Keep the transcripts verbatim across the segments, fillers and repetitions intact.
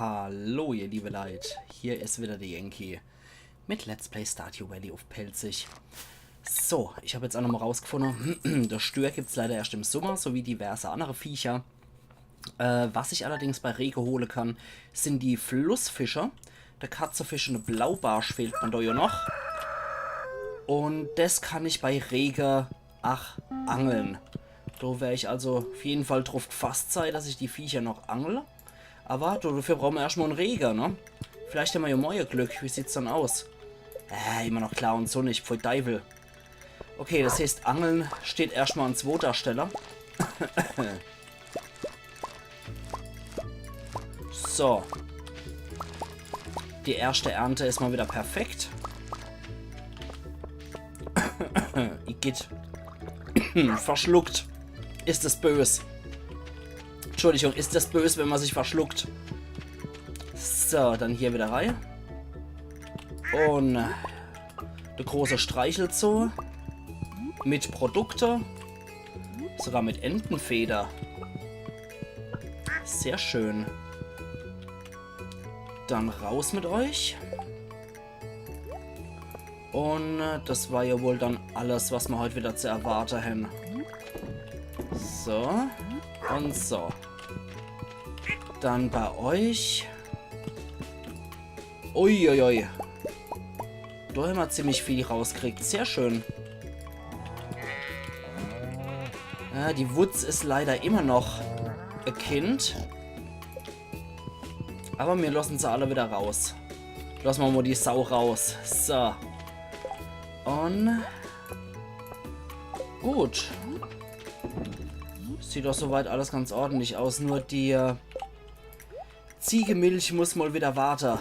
Hallo, ihr liebe Leit, hier is wieder de Yankee mit Let's Play Stardew Valley uff Pälzisch. So, ich hab jetzt ach nochmol rausgefunne, de Stör gibt's leider erscht im Summer, so wie diverse annere Viecher. Äh, was ich allerdings bei Rege hole kann, sin die Flussfische. De Katzefisch un de Blaubarsch fehlt mer do jo noch. Un des kann ich bei Rege ach angle. Do wer ich also uff jeden Fall druff gefasst sei, dass ich die Viecher noch angle. Awwer do, dofür brauche mer erscht mol en Rege, ne? Vielleicht hämmer jo morje Glück. Wie sieht's dann aus? Äh, immer noch klar un sonnig, pfui Deiwel. Okay, des heeßt, Angle steht erscht mol an zwoter Stell. So. Die erschte Ernte is mol wieder perfekt. Igitt. Verschluckt. Is des bös. Entschuldigung, is des bös, wenn mer sich verschluckt. So, dann hier wieder rei. Un de große Streichelzoo. Mit Produkte. Sogar mit Entenfeder. Sehr schön. Dann raus mit euch. Un, äh, des war jo wohl dann alles, was mer heut wieder zu erwarte hen. So. Un so. Dann bei euch. Uiuiui. Do hämmer ziemlich viel rauskriegt. Sehr schön. Ja, die Wutz is leider immer noch e Kind. Awwer mir losse se alle wieder raus. Losse mer mol die Sau raus. So. Un gut. Sieht doch soweit alles ganz ordentlich aus. Nur die, äh, Ziegemilch muss mol wieder warte.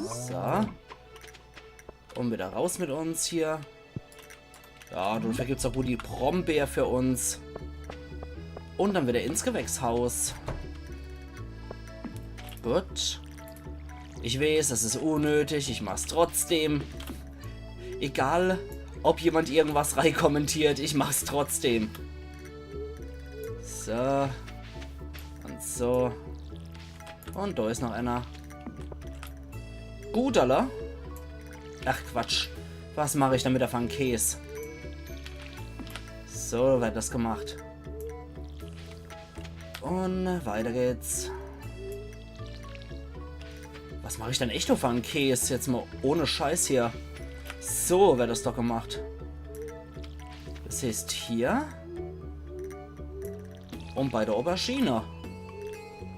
So. Un wieder raus mit uns hier. Ja, dofür gibt's ach gut die Brombeer für uns. Un dann wieder ins Gewächshaus. Gut. Ich weeß, des is unnötig. Ich mach's trotzdem. Egal, ob jemand irgendwas reikommentiert, ich mach's trotzdem. So. Un so. Un do is noch einer. Gut, alla. Ach, Quatsch. Was mach ich dann wieder fer en Käs? So werd des gemacht. Un weiter geht's. Was mach ich dann echt noch fer en Käs? Jetzt mol ohne Scheiß hier. So werd des doch gemacht. Des heeßt hier. Un bei de Aubergine.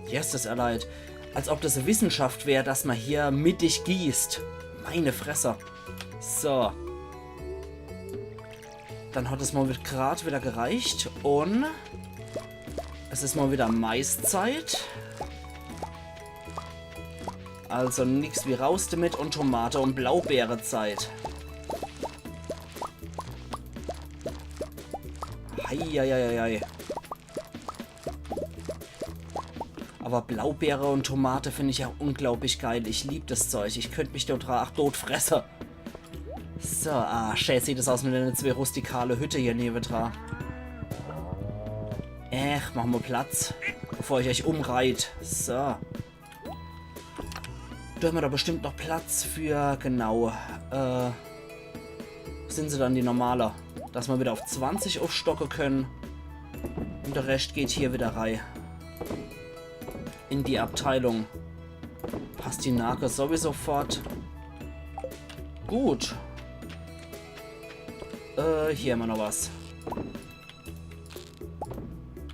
Yes, des erleid. Als ob des e Wissenschaft wär, dass mer hier mittig gießt. Meine Fresse. So. Dann hat es mol wid-, grad wieder gereicht. Un es is mol wieder Maiszeit. Also nix wie raus damit un Tomate un Blaubeerezeit. Heieieiei. Aber Blaubeere un Tomate find ich ja unglaublich geil. Ich lieb des Zeug. Ich könnt mich dort ach dot fresse. So, ah, schä sieht es aus mit denne zwee rustikale Hütte hier newedra. Ach, mach mol Platz, bevor ich euch umreit. So. Do hämmer doch bestimmt noch Platz für, genau, äh, wo sin se dann, die normale? Dass mer wieder auf zwanzig uffstocke könne. Un de Rescht geht hier wieder rei. In die Abteilung. Pastinake sowieso fort. Gut. Äh, hier hämmer noch was.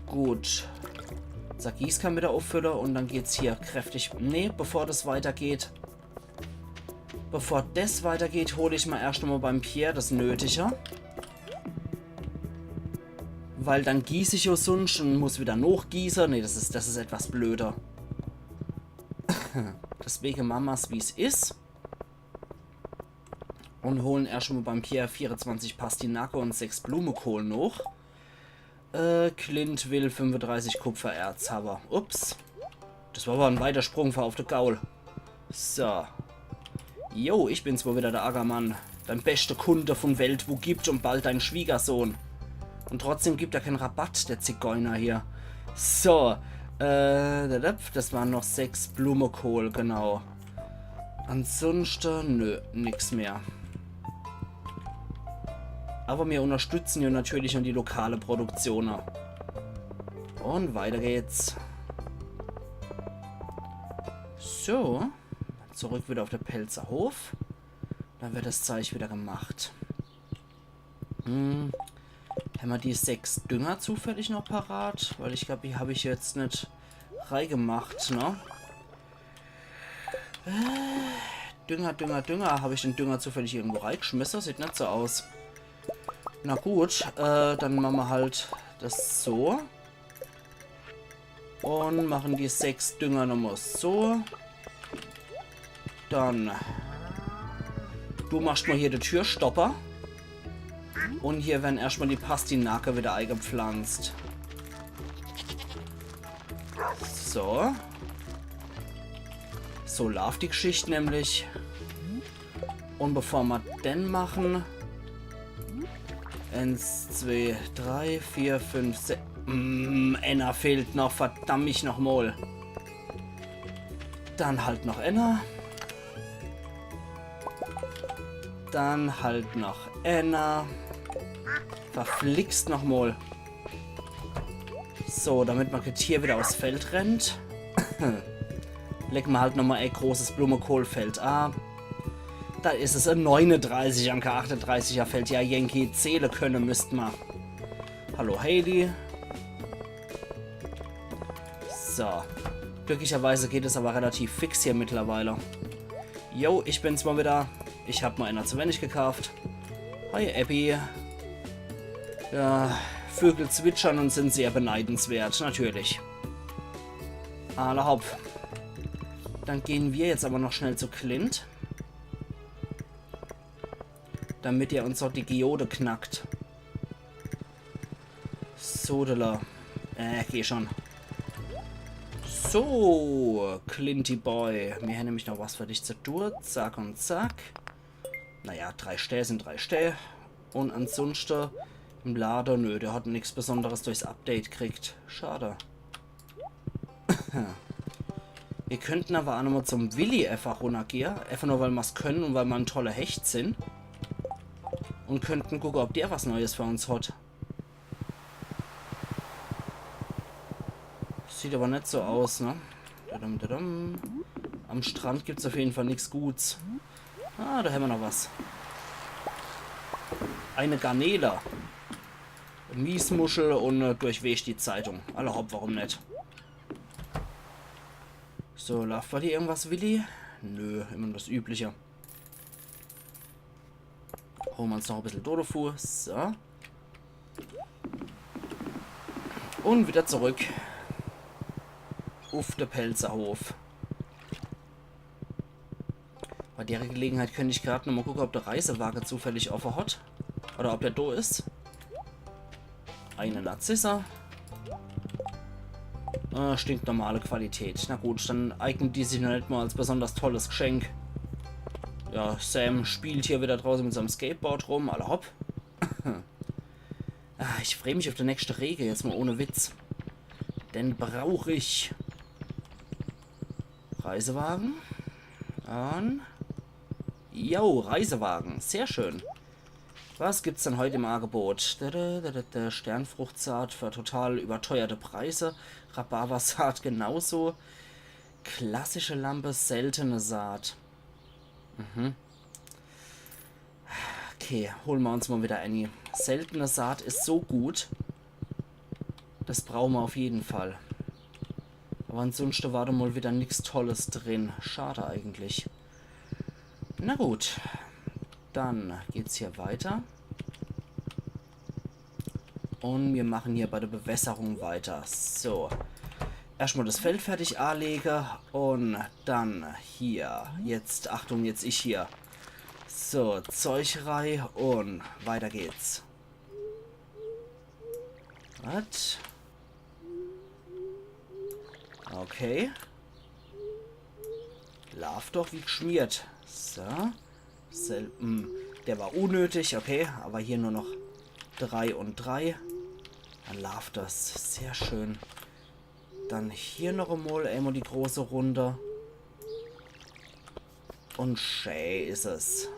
Gut. Sag, Gießkann wieder uffülle un dann geht's hier kräftig. Nee, bevor des weitergeht. Bevor des weitergeht, hol ich mol erscht mol beim Pierre des Nötige. Weil dann gieß ich jo sunscht un muss wieder nochgieße. Nee, des is, des is etwas blöder. Deswege mache mer's, wie's is. Un holen erscht mol beim Pierre vierezwanzig Pastinake un sechs Blumekohl noch. Äh, Clint will fünfedreißig Kupfererz hawwe. Ups. Des war aber en weiter Sprung, fahr auf de Gaul. So. Jo, ich bin's mol wieder, de Ackermann. Dei beschte Kunde vun Welt, wo gibt, un bald dei Schwiegersohn. Un trotzdem gibt er kän Rabatt, de Zigeuner hier. So. Äh, da, da, das waren noch sechs Blumekohl, genau. Ansunschte, nö, nix mehr. Aber mir unterstützen ja natürlich noch die lokale Produktion. Und weiter geht's. So, zurück wieder auf de Pälzer Hof. Dann wird das Zeich wieder gemacht. Hm. Hämmer die sechs Dünger zufällig noch parat? Weil ich glaub, die hab ich jetzt net reigemacht, ne? Äh, Dünger, Dünger, Dünger. Hab ich den Dünger zufällig irgendwo reigschmisse? Sieht net so aus. Na gut, äh, dann mache mer halt das so. Und machen die sechs Dünger nochmal so. Dann. Du machst mal hier die Türstopper. Und hier werden erstmal die Pastinake wieder eingepflanzt. So. So läuft die Geschichte nämlich. Und bevor wir den machen, eins, zwei, drei, vier, fünf, sechs. Mm, einer fehlt noch, verdammt mich noch mal. Dann halt noch einer. Dann halt noch einer. Verflixt noch mal. So, damit man hier wieder aufs Feld rennt. Lege mer halt nochmal e großes Blumekohlfeld ab. Da is es e neunedreißig am K achtedreißiger Feld. Ja, Yankee, zähle könne müsst mer. Hallo, Haley. So. Glücklicherweise geht es aber relativ fix hier mittlerweile. Jo, ich bin's mal wieder. Ich hab mal einer zu wenig gekauft. Hi, Abby. Ja, Vögel zwitschern und sind sehr beneidenswert, natürlich. Alla hopp. Dann gehen wir jetzt aber noch schnell zu Clint. Damit er uns auch die Geode knackt. Sodala. Äh, geh schon. So, Clinty Boy. Mir hämmer nämlich noch was für dich zu tun. Zack und zack. Naja, drei Stää sind drei Stää. Und ansunschte im Lade, nö, der hat nix Besonderes durchs Update kriegt. Schade. Wir könnten aber auch nochmal zum Willi einfach runnergehe. Einfach nur, weil mer's können und weil mer en tolle Hecht sind. Und könnten gucke, ob der was Neues für uns hat. Sieht aber net so aus, ne? Dadum, dadum. Am Strand gibt's auf jeden Fall nix Guts. Ah, da hämmer noch was. Eine Garnele. Miesmuschel und, äh, durchweg die Zeitung. Alla hopp, warum net? So, läuft bei dir irgendwas, Willi? Nö, immer nur das Übliche. Holen wir uns noch ein bisschen Dodofu. So. Und wieder zurück. Uff de Pälzerhof. Bei der Gelegenheit könnte ich grad noch mal gucken, ob der Reisewagen zufällig offen hat. Oder ob der do is. Eine Narzisse. Äh, stinknormale Qualität. Na gut, dann eignet die sich noch nicht mal als besonders tolles Geschenk. Ja, Sam spielt hier wieder draußen mit seinem Skateboard rum. Alla hopp. Ah, ich freu mich auf de nächste Regen, jetzt mal ohne Witz. Den brauch ich. Reisewagen. An. Jo, Reisewagen. Sehr schön. Was gibt's denn heute im Angebot? Da, da, da, da, da. Sternfruchtsaat für total überteuerte Preise. Rhabarbersaat genauso. Klassische Lampe, seltene Saat. Mhm. Okay, holen wir uns mal wieder eine. Seltene Saat is so gut. Das brauchen wir auf jeden Fall. Aber ansonsten war da mal wieder nix Tolles drin. Schade eigentlich. Na gut. Dann geht's hier weiter. Und wir machen hier bei der Bewässerung weiter. So. Erstmal das Feld fertig anlegen und dann hier. Jetzt, Achtung, jetzt ich hier. So, Zeug rei und weiter geht's. Was? Okay. Laaft doch wie gschmiert. So. Sel hm, der war unnötig, okay. Aber hier nur noch drei und drei. Dann laaft das. Sehr schön. Dann hier noch emol, emol die große Runde. Un schä is es.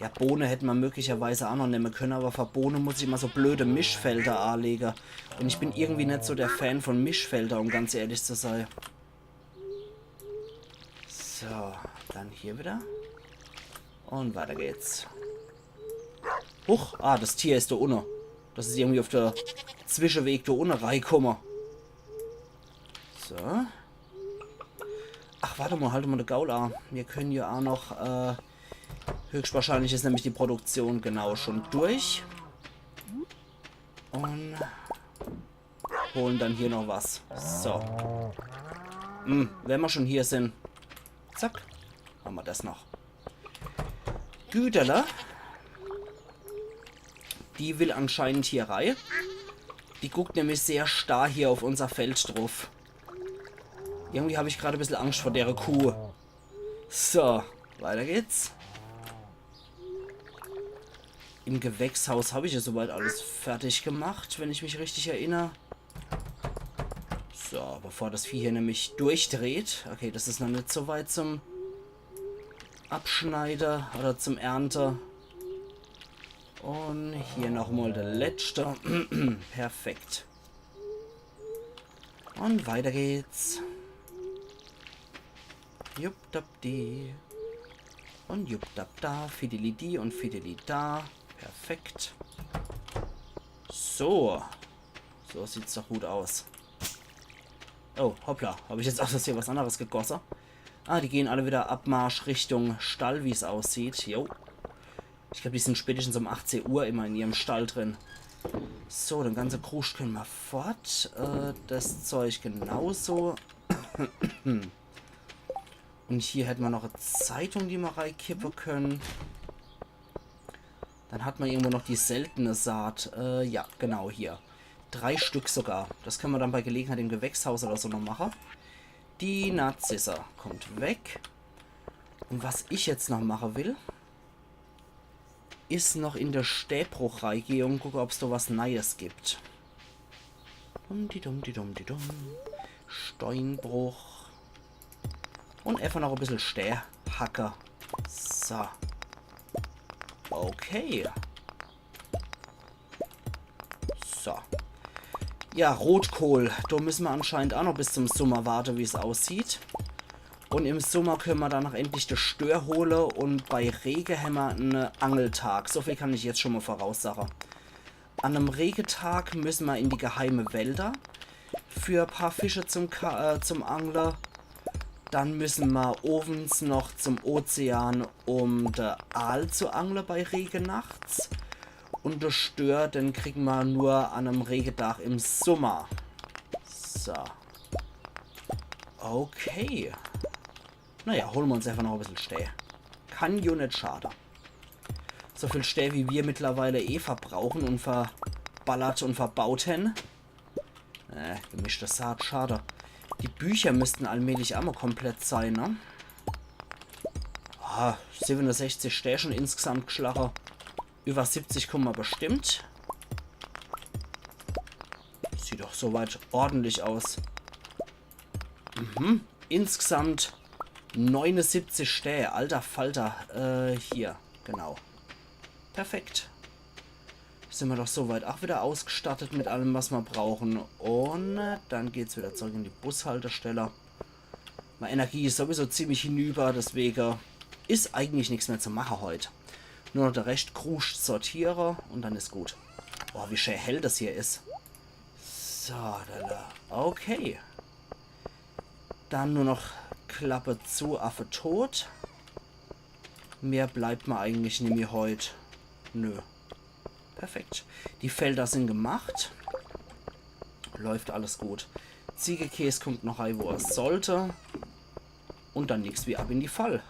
Ja, Bohne hätt ma möglicherweise aa noch nemme könne, awwer fer Bohne muss ich immer so blöde Mischfelder aalege. Un ich bin irgendwie net so der Fan von Mischfelder, um ganz ehrlich zu sei. So, dann hier wieder. Un weiter geht's. Huch, ah, das Tier is do unne. Das is irgendwie uff de Zwischeweg do unne reikumme. So. Ach, wart emol, halt emol de Gaul aa. Mir könne jo aa noch, äh, höchstwahrscheinlich is nämlich die Produktion genau schon durch. Un hole dann hier noch was. So. Hm, wenn ma schon hier sin. Zack. Mache ma das noch. Güterle. Die will anscheinend hier rei. Die guckt nämlich sehr starr hier uff unser Feld druff. Irgendwie hab ich grad e bissel Angscht vor dere Kuh. So, weiter geht's. Im Gewächshaus hab ich jo soweit alles fertig gemacht, wenn ich mich richtig erinner. So, bevor das Vieh hier nämlich durchdreht. Okay, das is noch net so weit zum Abschneide oder zum Ernte. Un hier nochmal der letzte. Perfekt. Un weiter geht's. Jupp, dap, di. Un jupp, dap, da. Fidelidi un Fidelida. Perfekt. So. So sieht's doch gut aus. Oh, hoppla. Hab ich jetzt aus Versehen was anderes gegosse? Ah, die gehen alle wieder Abmarsch Richtung Stall, wie's aussieht. Jo. Ich glaub, die sind spätestens um achtzehn Uhr immer in ihrem Stall drin. So, den ganze Kruscht könne ma fort. Äh, das Zeug genauso. Un hier hätte ma noch e Zeitung, die ma reikippe könne. Dann hat ma irgendwo noch die seltene Saat. Äh, ja, genau hier. Drei Stück sogar. Das könne ma dann bei Gelegenheit im Gewächshaus oder so noch mache. Die Narzisse kommt weg. Un was ich jetzt noch mache will, is noch in de Stääbruch reigehe un gucke, ob's do was Neies gibt. Dum di dum di dum di dum. Steinbruch. Un einfach noch e bissel Stää hacke. So. Okay. So. Ja, Rotkohl. Do müsse ma anscheinend aa noch bis zum Summer warte, wie's aussieht. Un im Summer könne ma dann noch endlich de Stör hole un bei Rege hämmer en Angeltag. So viel kann ich jetzt schon mal voraussage. An nem Regetag müsse ma in die geheime Wälder für e paar Fische zum, Ka äh, zum Angle. Dann müsse ma owends noch zum Ozean, um de Aal zu angle bei Rege nachts. Un de Stör, den kriege ma nur an nem Regetag im Summer. So. Okay. Naja, hole ma uns einfach noch e bissel Stää. Kann jo net schade. So viel Stää, wie wir mittlerweile eh verbrauche un verballert un verbaut hän. Äh, gemischte Saat, schade. Die Bücher müssten allmählich aa mal komplett sei, ne? Ah, siebenundsechzig Stää schon insgesamt geschlache. Über siebzig kumme ma bestimmt. Sieht doch soweit ordentlich aus. Mhm. Insgesamt neunundsiebzig Stää. Alter Falter. Äh, hier. Genau. Perfekt. Sin ma doch soweit aa wieder ausgestattet mit allem, was ma brauche. Un, äh, dann geht's wieder zurück in die Bushaltestelle. Mei Energie is sowieso ziemlich hinüber, deswege is eigentlich nix mehr zu mache heut. Nur noch de Rescht Kruscht sortiere un dann is gut. Boah, wie schää hell das hier is. So, da, da. Okay. Dann nur noch Klappe zu, Affe tot. Mehr bleibt ma eigentlich nimmi heut. Nö. Perfekt. Die Felder sin gemacht. Läuft alles gut. Ziegekäs kummt noch rei, wo er sollte. Un dann nix wie ab in die Fall.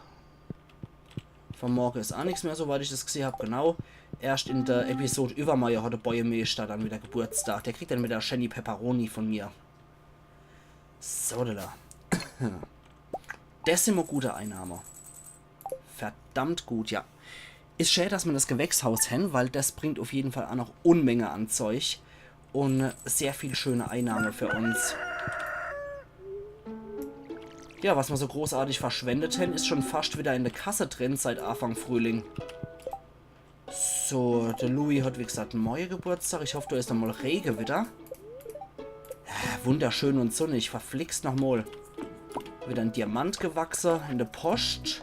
Von morge is aa nix mehr, soweit ich das gesieh hab. Genau. Erscht in der Episode iwwermorje hat de Bojemeeschter dann wieder Geburtstag. Der kriegt dann wieder Schenny Pepperoni von mir. So, da, da. Des sin mo gute Einnahme. Verdammt gut, ja. Is schää, dass ma das Gewächshaus hän, weil das bringt uff jeden Fall aa noch Unmenge an Zeug. Un sehr viel schöne Einnahme für uns. Ja, was mer so großartig verschwendet hen, is schon fascht wieder in de Kasse drin seit Afang Frühling. So, de Louis hat wie gesagt morje Geburtstag. Ich hoff, do is nochmal Rege wieder. Ah, wunderschön un sonnig, verflixt nochmal. Wieder en Diamant gewachse in de Poscht.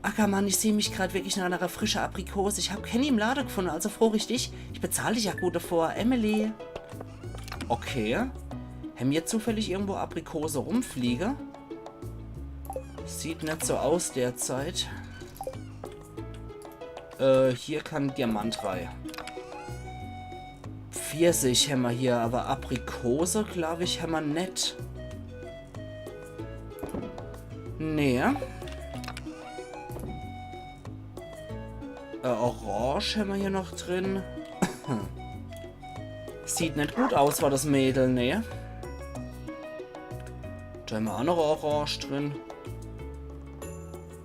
Ackermann, ich seh mich grad wirklich nach einer frische Aprikose. Ich hab kenni im Lade gefunne, also froch ich dich. Ich bezahl dich ja gut davor, Emily. Okay. Hen mir zufällig irgendwo Aprikose rumfliege? Sieht net so aus derzeit. Äh, hier kann Diamant rei. Pfirsich hämmer hier, aber Aprikose, glaub ich, hämmer net. Nee. Äh, Orange hämmer hier noch drin. Sieht net gut aus, war das Mädel, nee. Do hämmer auch noch Orange drin.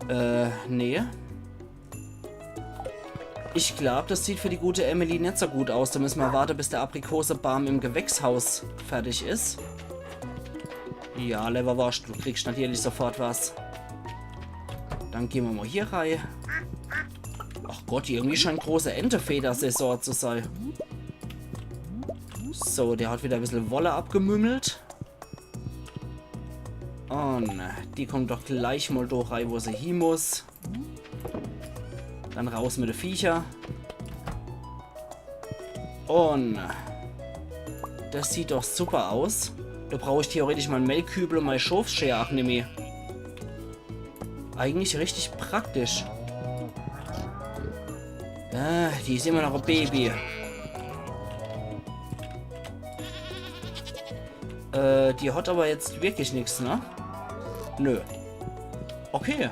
Äh, nee. Ich glaub, das sieht für die gute Emily net so gut aus. Do müssen mer warte, bis der Aprikosebaum im Gewächshaus fertig is. Ja, Lewwerworscht, du kriegst natürlich sofort was. Dann gehn mer mal hier rei. Ach Gott, irgendwie scheint große Entefedersaison zu sei. So, der hat wieder e bissel Wolle abgemümmelt. Un die kommt doch gleich mal do rei, wo se hie muss. Dann raus mit de Viecher. Un das sieht doch super aus. Do brauch ich theoretisch mein Melkkübel un mei Schofsscheer ach nimmi. Eigentlich richtig praktisch. Äh, die is immer noch e Baby. Äh, die hat aber jetzt wirklich nix, ne? Nö. Okay.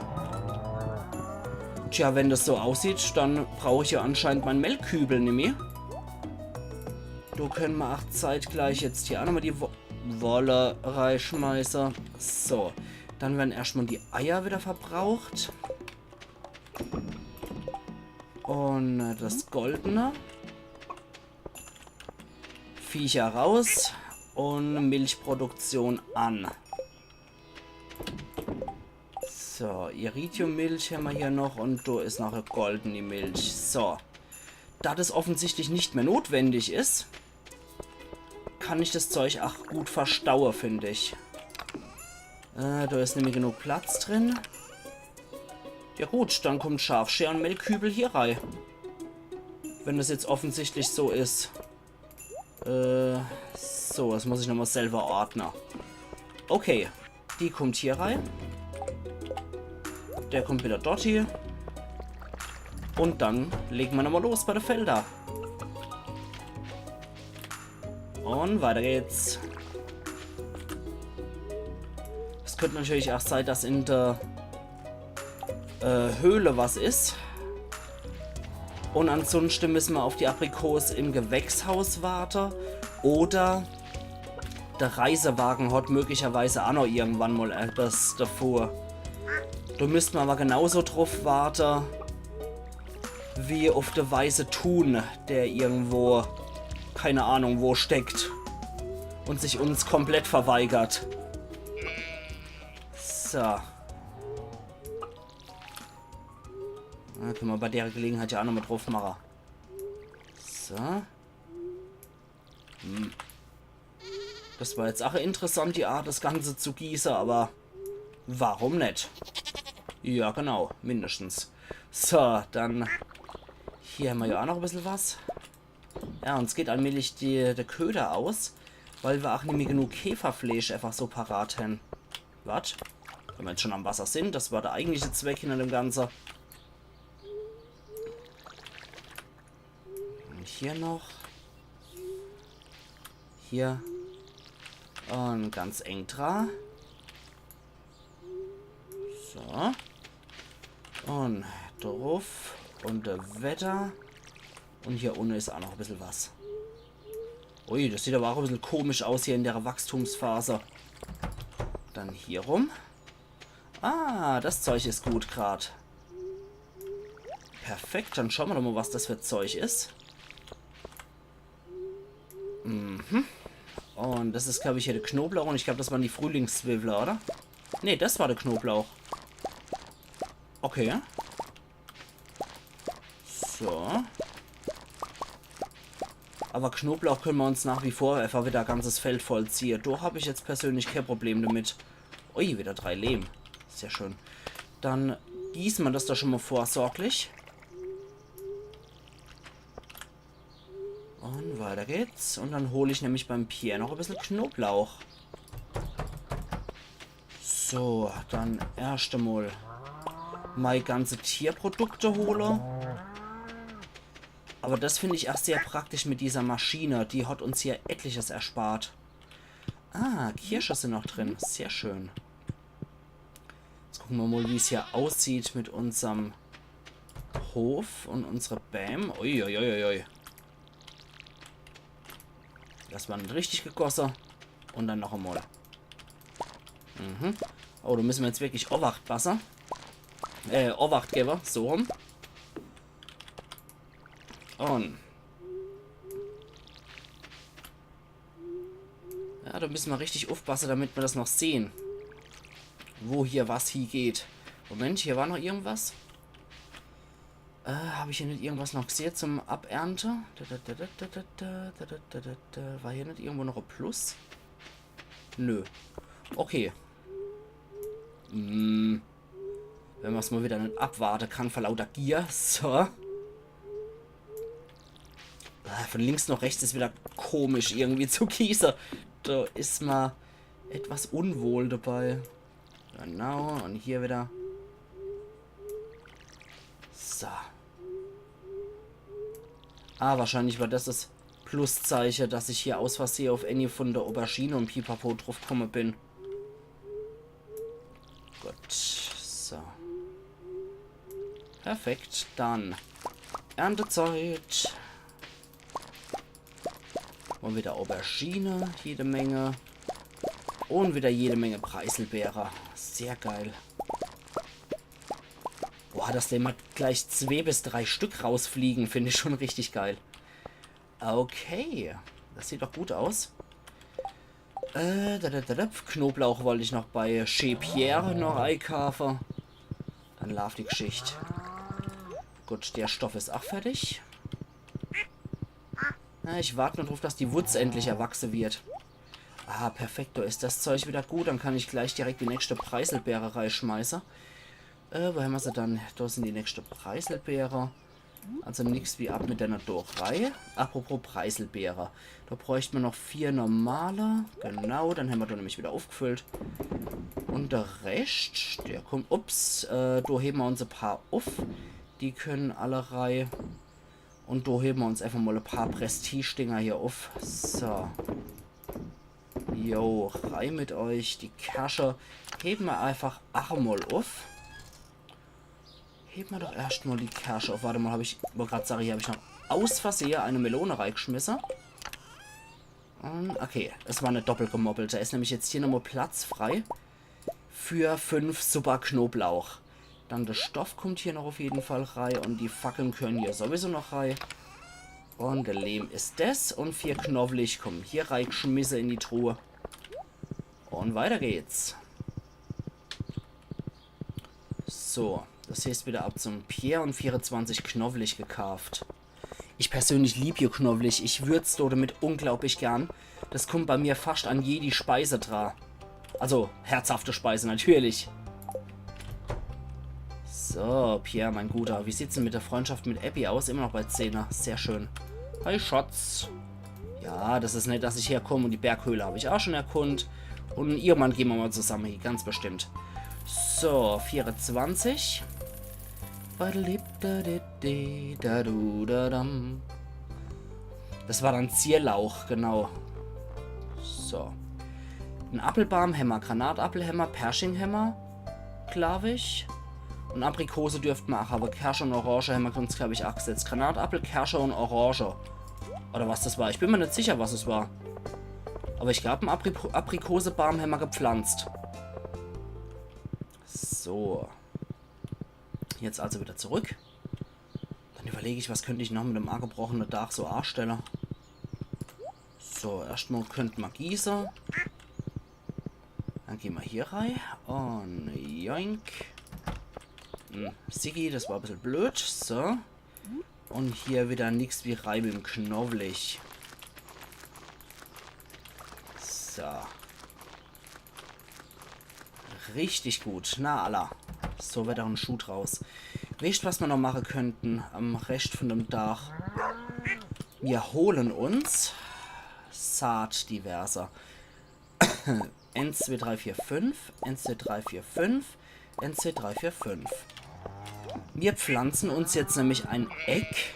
Tja, wenn das so aussieht, dann brauch ich ja anscheinend mein Melkkübel nimmi. Do können mer ach zeitgleich jetzt hier ach nochmal die Wo Wolle reischmeiße. So, dann werden erscht mal die Eier wieder verbraucht. Un äh, das Goldene. Viecher raus un Milchproduktion an. So, Iridium-Milch hämmer hier noch un do is noch e goldene Milch. So. Da das offensichtlich net mehr notwendig is, kann ich das Zeug ach gut verstaue, find ich. Äh, do is nimmi genug Platz drin. Ja gut, dann kommt Schafsscheer un Melkkübel hier rei. Wenn das jetzt offensichtlich so is. Äh, so, das muss ich nochmal selber ordne. Okay, die kommt hier rei. Der kommt wieder dort hie. Un dann legen mer nochmal los bei de Felder. Un weiter geht's. Es könnt natürlich ach sei, dass in der äh, Höhle was is. Un ansunschte müssen mer auf die Aprikose im Gewächshaus warte. Oder der Reisewagen hat möglicherweise ach noch irgendwann mal etwas davor. Do müssten mer aber genauso drauf warte wie auf de weiße Thun, der irgendwo, keine Ahnung, wo steckt un sich uns komplett verweigert. So. Da können mer bei der Gelegenheit ja ach nochmal drauf mache. So. Hm. Das war jetzt ach interessant, die Art, das Ganze zu gieße, aber warum net? Ja, genau, mindestens. So, dann hier hämmer ja ach noch e bissel was. Ja, uns geht allmählich die, der Köder aus, weil mer ach nimmi genug Käferfleisch einfach so parat hän. Wat? Wenn mer jetzt schon am Wasser sind, das war der eigentliche Zweck hinter dem Ganze. Un hier noch. Hier. Un ganz eng dra. So. Un druff. Un weiter. Un hier unne is ach noch e bissel was. Ui, das sieht aber ach e bissel komisch aus hier in der Wachstumsphase. Dann hier rum. Ah, das Zeug is gut grad. Perfekt, dann schaue mer doch mal, was das für Zeug is. Mhm. Un das is, glaub ich, hier der Knoblauch. Un ich glaub, das waren die Frühlingszwiwwle, oder? Nee, das war der Knoblauch. Okay. So. Aber Knoblauch können wir uns nach wie vor einfach wieder ganzes Feld vollziehen. Da hab ich jetzt persönlich kein Problem damit. Ui, wieder drei Lehm. Sehr schön. Dann gießen wir das da schon mal vorsorglich. Und weiter geht's. Und dann hole ich nämlich beim Pierre noch ein bisschen Knoblauch. So, dann erst einmal meine ganze Tierprodukte hole. Aber das finde ich auch sehr praktisch mit dieser Maschine. Die hat uns hier etliches erspart. Ah, Kirsche sind noch drin. Sehr schön. Jetzt gucken wir mal, wie es hier aussieht mit unserem Hof und unsere Bäm. Uiuiuiui. Das war nicht richtig gegossen. Und dann noch einmal. Mhm. Oh, da müssen wir jetzt wirklich Obacht passen. Äh, Obacht geben, so rum. Und ja, da müssen wir richtig aufpassen, damit wir das noch sehen. Wo hier was hingeht. Moment, hier war noch irgendwas. Äh, habe ich hier nicht irgendwas noch gesehen zum Abernte? Da, da, da. War hier nicht irgendwo noch ein Plus? Nö. Okay. Hm. Wenn man's mal wieder nicht abwarten kann vor lauter Gier. So. Ah, von links nach rechts ist wieder komisch irgendwie zu gießen. Da ist man etwas unwohl dabei. Genau, und hier wieder. So. Ah, wahrscheinlich war das das Pluszeichen, dass ich hier aus Versehen auf eine von der Aubergine und Pipapo draufgekommen bin. Gut, so. Perfekt, dann Erntezeit. Und wieder Aubergine, jede Menge. Und wieder jede Menge Preiselbeere. Sehr geil. Boah, dass da immer gleich zwei bis drei Stück rausfliegen, finde ich schon richtig geil. Okay, das sieht doch gut aus. Äh, da, da, da, da. Knoblauch wollte ich noch bei Chez Pierre noch einkaufen. Dann läuft die Geschichte. Gut, der Stoff ist auch fertig. Na, ich warte nur drauf, dass die Wutz endlich erwachsen wird. Ah, perfekt, da ist das Zeug wieder gut. Dann kann ich gleich direkt die nächste Preiselbeere reinschmeißen. Äh, wo haben wir sie dann? Da sind die nächste Preiselbeere. Also nix wie ab mit der Dorei. Apropos Preiselbeere. Da bräuchte man noch vier normale. Genau, dann haben wir da nämlich wieder aufgefüllt. Und der Rest, der kommt, ups, äh, da heben wir uns ein paar auf. Die können alle rein. Und da heben wir uns einfach mal ein paar Prestige-Dinger hier auf. So. Jo, rein mit euch. Die Kirsche heben wir einfach auch mal auf. Heben wir doch erst mal die Kirsche auf. Warte mal, hab ich, wollte gerade sagen, hier habe ich noch aus Versehen eine Melone reingeschmissen. Und, okay, es war eine doppelt gemoppelte. Da ist nämlich jetzt hier nochmal Platz frei für fünf Super Knoblauch. Dann der Stoff kommt hier noch auf jeden Fall rein und die Fackeln können hier sowieso noch rein. Und der Lehm ist das und vier Knoblauch kommen hier reingeschmissen in die Truhe. Und weiter geht's. So, das heißt wieder ab zum Pierre und vierundzwanzig Knoblauch gekauft. Ich persönlich lieb hier Knoblauch. Ich würz do damit unglaublich gern. Das kommt bei mir fast an jede Speise dra. Also, herzhafte Speise natürlich. So, Pierre, mein Guter, wie sieht's denn mit der Freundschaft mit Abby aus? Immer noch bei zehner. Sehr schön. Hi, Schatz. Ja, das ist nett, dass ich herkomme. Und die Berghöhle habe ich auch schon erkundet. Und irgendwann gehen wir mal zusammen hin, ganz bestimmt. So, vierundzwanzig. Das war dann Zierlauch, genau. So. En Appelbaam hämmer, Granatappel hämmer, Persching hämmer, glaub ich. Und Aprikose dürft mer ach, aber Kersche und Orange hämmer uns, glaub ich, ach gesetzt. Granatappel, Kersche und Orange. Oder was das war. Ich bin mir nicht sicher, was es war. Aber ich glaub, en Apri Aprikosebaam hämmer gepflanzt. So. Jetzt also wieder zurück. Dann überleg ich, was könnt ich noch mit dem angebrochene Dach so anstelle. So, erstmal könnt mer gieße. Dann Geh ma hier rei. Un joink. Hm, Siggi, das war e bissel blöd. So. Un hier wieder nix wie rei mit em Knowlich. So. Richtig gut. Na, alla. So werd ach en Schuh draus. Weescht, was ma noch mache könnten am Rescht vun dem Dach? Mir holen uns Saat diverser. Eins, zwei, drei, vier, fünf. Eins, zwei, drei, vier, fünf. Eins, zwei, drei, vier, fünf. Mir pflanzen uns jetzt nämlich e Eck,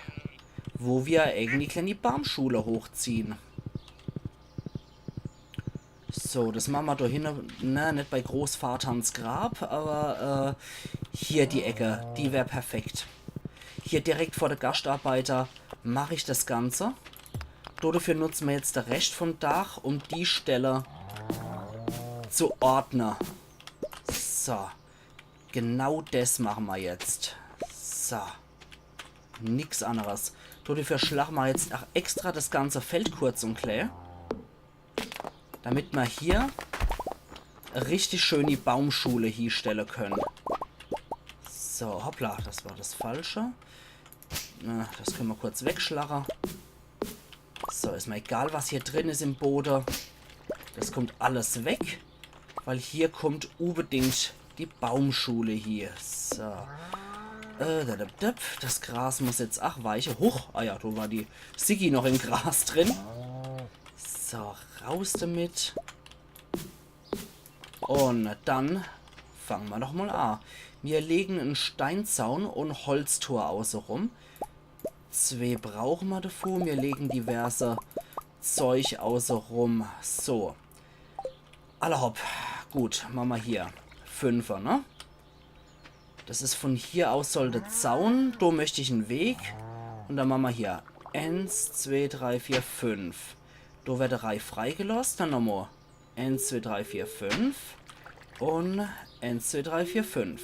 wo mir e eigeni kleeni Baumschule hochziehen. So, das mache ma do hinne, ne, net bei Großvaters Grab, awwer, äh, hier die Ecke, die wär perfekt. Hier direkt vor de Gaschtarbeiter mach ich das Ganze. Do dafür nutze ma jetzt de Rescht vum Dach, um die Stelle zu ordne. So. Genau das mache ma jetzt. So. Nix anneres. Do dafür schlache ma jetzt ach extra das ganze Feld kurz un klää. Damit ma hier e richtig schöni Baumschule hiestelle könne. So, hoppla, das war das Falsche. Äh, das könne ma kurz wegschlache. So, is ma egal, was hier drin is im Bode. Das kommt alles weg, weil hier kommt unbedingt die Baumschule hier. So. Äh, da, da, da, das Gras muss jetzt ach weiche. Huch, ah ja, do war die Siggi noch im Gras drin. So, raus damit. Un dann fange ma noch mal a. Mir legen en Steinzaun un Holztor außerum. Zwee brauche ma dafür. Mir legen diverse Zeug außerum. So. Alla hopp. Gut, mache ma hier. Fünfer, ne? Das is vun hier aus soll de Zaun. Do möcht ich en Weg. Un dann mache ma hier. Eins, zwee, drei, vier, fünf. Do werd e Reih freigeloss. Dann nochmal. Eins, zwee, drei, vier, fünf. Un eins, zwee, drei, vier, fünf.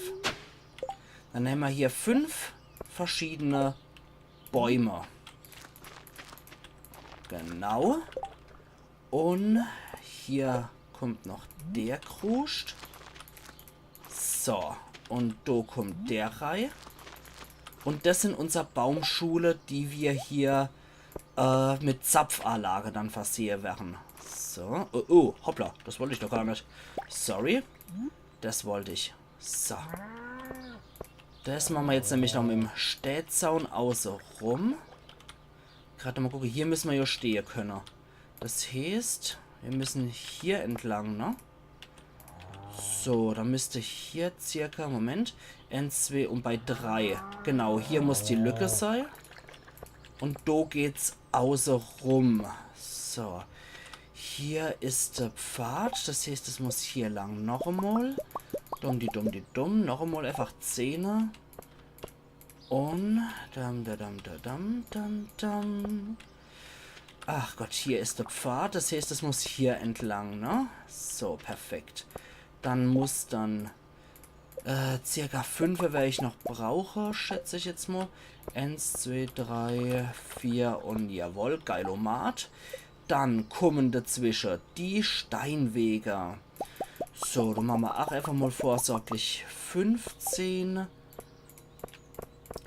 Dann hämmer hier fünf verschiedene Bäume. Genau. Un hier kommt noch der Kruscht. So, un do kommt der rei. Un das sin unser Baumschule, die mir hier äh, mit Zapfanlage dann versehe werre. So. Oh, oh, hoppla, das wollt ich doch gar net. Sorry. Das wollt ich. So. Das mache ma jetzt nämlich noch mit em Steinzaun außerum. Grad mal gucke, hier müsse ma ja stehe könne. Das heeßt, mir müsse hier entlang, ne? So, dann müsst hier circa, Moment, eins, zwei un bei drei. Genau, hier muss die Lücke sei. Un do geht's außerum. So. Hier is de Pfad, das heeßt, es muss hier lang. Noch emol. Dumm, die dumm, die dumm. Noch emol einfach zehne. Un dam, da, dam, da, dam, dam, dam. Ach Gott, hier is de Pfad. Das heeßt, es muss hier entlang, ne? So, perfekt. Dann muss dann, äh, circa fünfe wer ich noch brauche, schätz ich jetzt mal. Eins, zwei, drei, vier un jawohl, geilomat. Dann kommen dazwische die Steinwege. So, do mache ma ach einfach mal vorsorglich fünfzehn.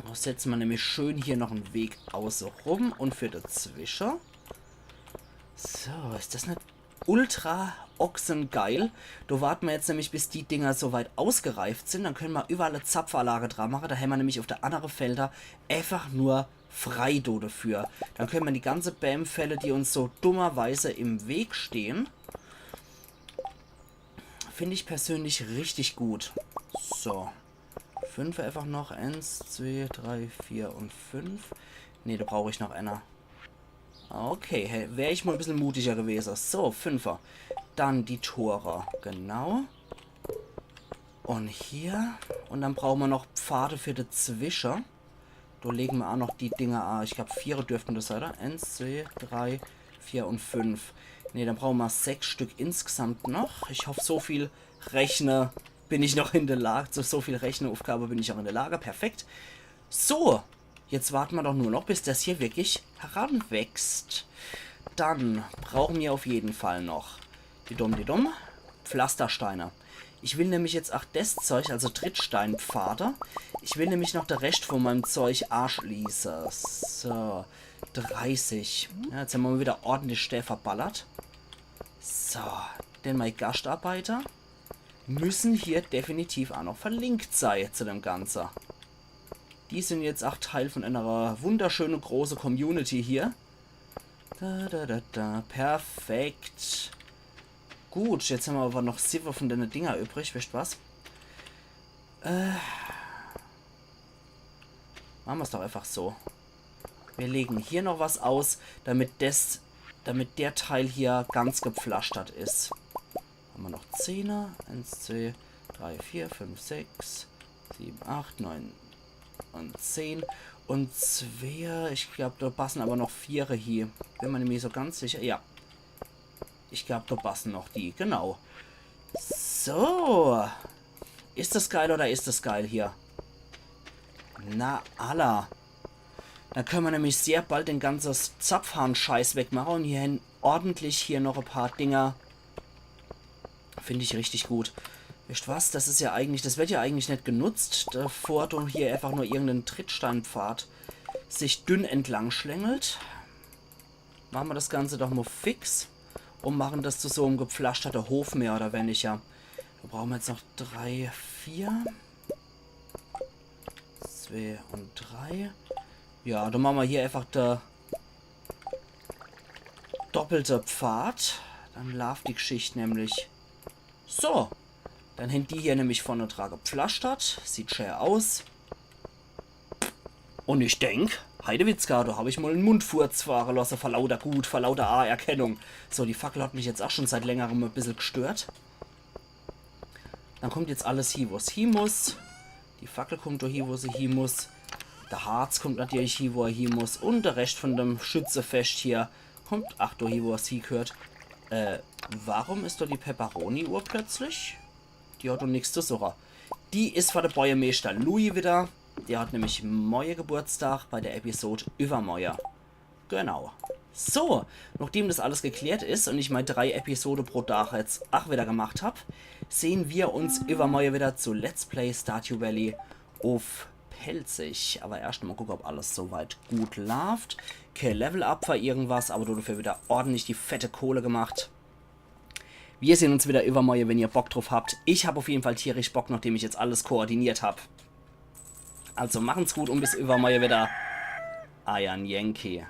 Do setze ma nämlich schön hier noch en Weg außerum un für dazwische. So, is das net ultra ochsengeil? Do warte ma jetzt nämlich, bis die Dinger so weit ausgereift sin. Dann könne ma überall e Zapfanlage dra mache. Do hämmer nämlich auf de annere Felder einfach nur frei do dafür. Dann könne ma die ganze Bääm fälle, die uns so dummerweise im Weg stehen. Find ich persönlich richtig gut. So. Fünfe einfach noch. Eins, zwei, drei, vier un fünf. Nee, do brauch ich noch einer. Okay, hey, wär ich mal e bissel mutiger gewese. So, Fünfer. Dann die Tore. Genau. Un hier. Un dann brauche ma noch Pfade für dazwische. Do lege ma ach noch die Dinger a. Ich glaub, viere dürften das sei, oder? Eins, zwei, drei, vier un fünf. Nee, dann brauche ma sechs Stück insgesamt noch. Ich hoff, so viel Rechne bin ich noch in de Lage. Zu so viel Rechenaufgabe bin ich auch in de Lage. Perfekt. So, jetzt warte ma doch nur noch, bis das hier wirklich heranwächst. Dann brauche ma auf jeden Fall noch die dumm, die dumm. Pflastersteine. Ich will nämlich jetzt ach des Zeug, also Trittsteinpfade. Ich will nämlich noch de Rescht von meinem Zeug aschließe. So, dreißig. Ja, jetzt hämmer wieder ordentlich Stää verballert. So, denn mei Gaschtarbeiter müssen hier definitiv ach noch verlinkt sei zu dem Ganze. Die sind jetzt ach Teil von einer wunderschöne große Community hier. Da, da, da, da. Perfekt. Gut, jetzt hämmer aber noch siwwe von dene Dinger übrig, wisst was? Äh, mache mer's doch einfach so. Wir legen hier noch was aus, damit des, damit der Teil hier ganz gepflastert is. Hämmer noch Zehner. Eins, zwei, drei, vier, fünf, sechs, sieben, acht, neun und zehn. Und zwee, ich glaub, do passen aber noch viere hie. Bin mer nämlich so ganz sicher. Ja. Ich glaub, do passen noch die. Genau. So. Is das geil oder is das geil hier? Na, alla. Da können mer nämlich sehr bald den ganze Zapfhahn-Scheiß wegmache und hier hin ordentlich hier noch e paar Dinger. Find ich richtig gut. Wisst was? Das is ja eigentlich, das wird ja eigentlich net genutzt, bevor do hier einfach nur irgendein Trittsteinpfad sich dünn entlang schlängelt. Mache mer das Ganze doch mo fix und machen das zu so em gepflasterte Hof mehr oder weniger. Do brauche mer jetzt noch drei, vier. Zwee und drei. Ja, dann mache mer hier einfach de doppelte Pfad. Dann laaft die Gschicht nämlich. So. Dann hän die hier nämlich vorne dra gepflastert. Sieht schää aus. Und ich denk, Heidewitzka, do hab ich mol en Mundfurz fahre losse, vor lauter Gut, vor lauter Anerkennung. So, die Fackel hat mich jetzt ach schon seit längerem e bissel gstört. Dann kommt jetzt alles hie, wo's hie muss. Die Fackel kommt do hie, wo se hie muss. De Harz kommt natürlich hie, wo er hie muss. Und de Rescht von dem Schützefescht hier kommt ach do hie, wo es hie gehört. Äh, warum is do die Peperoni-Uhr plötzlich? Die hat doch nix zu suche. Die is für de Bäuermeeschter Louis wieder. Der hat nämlich morje Geburtstag bei der Episode übermorje. Genau. So, nachdem das alles geklärt is und ich mei drei Episode pro Tag jetzt ach wieder gemacht hab, sehn wir uns übermorje wieder zu Let's Play Stardew Valley uff Pälzisch. Aber erscht mal gucke, ob alles soweit gut laaft. Kä Level-Up für irgendwas, aber dafür wieder ordentlich die fette Kohle gemacht. Wir sehn uns wieder übermorje, wenn ihr Bock drauf habt. Ich hab auf jeden Fall tierisch Bock, nachdem ich jetzt alles koordiniert hab. Also machen's gut und bis übermorje wieder. Eier Yankee.